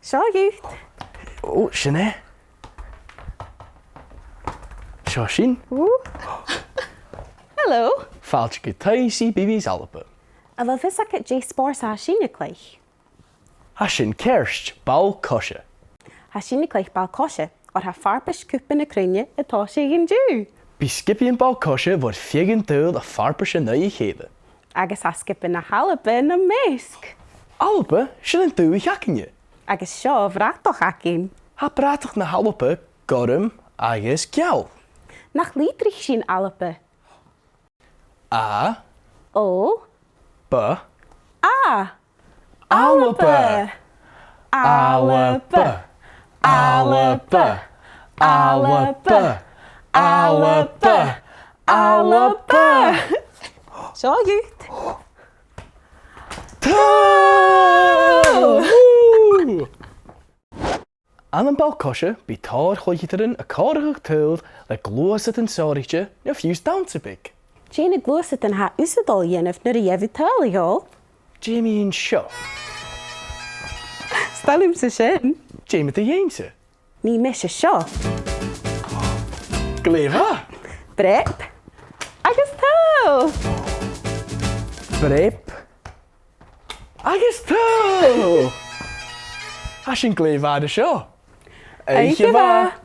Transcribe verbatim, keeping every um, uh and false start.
Seo dhut. Ò, sin e. Seo sinn. Ù. Hello. Fàilte gu Taigh C B B C's Alba. A bheil fios agad dè an spòrs a tha sinn a' cluich? Tha sin ceart, ball-coise. Tha sinn a' cluich ball-coise, oir tha farpais Cupa na Cruinne a' tòiseachadh an-diugh. Bidh sgiobaidhean ball-coise bho air feadh an t-saoghail a' farpais an aghaidh a chèile. Agus tha sgioba na h-Alba nam measg. Alba, sin an dùthaich againne. Agus seo a' bhratach againn. Tha bratach na h-Alba gorm agus geal. Nach litrich sinn Alba? A. O. B. A. Alba. Alba. Alba. Alba. Alba. Alba. Seo dhut. Tadhal! Woo! Ann am ball-coise, bidh tòrr chluicheadairean a' comharrachadh tadhal le gluasadan sònraichte no fiù 's dannsa beag. Dè na gluasadan a tha thusa a' dol a dhèanamh nuair a gheibh thu tadhal, a Dhòmhnaill? Dè mu dheidhinn seo? 'S toil leamsa sin. Dè mu do dheidhinn-sa? Nì mise seo. Glè mhath! Breab agus tadhal! Breab agus tadhal! Tha sin glè mhath an seo. Oidhche mhath!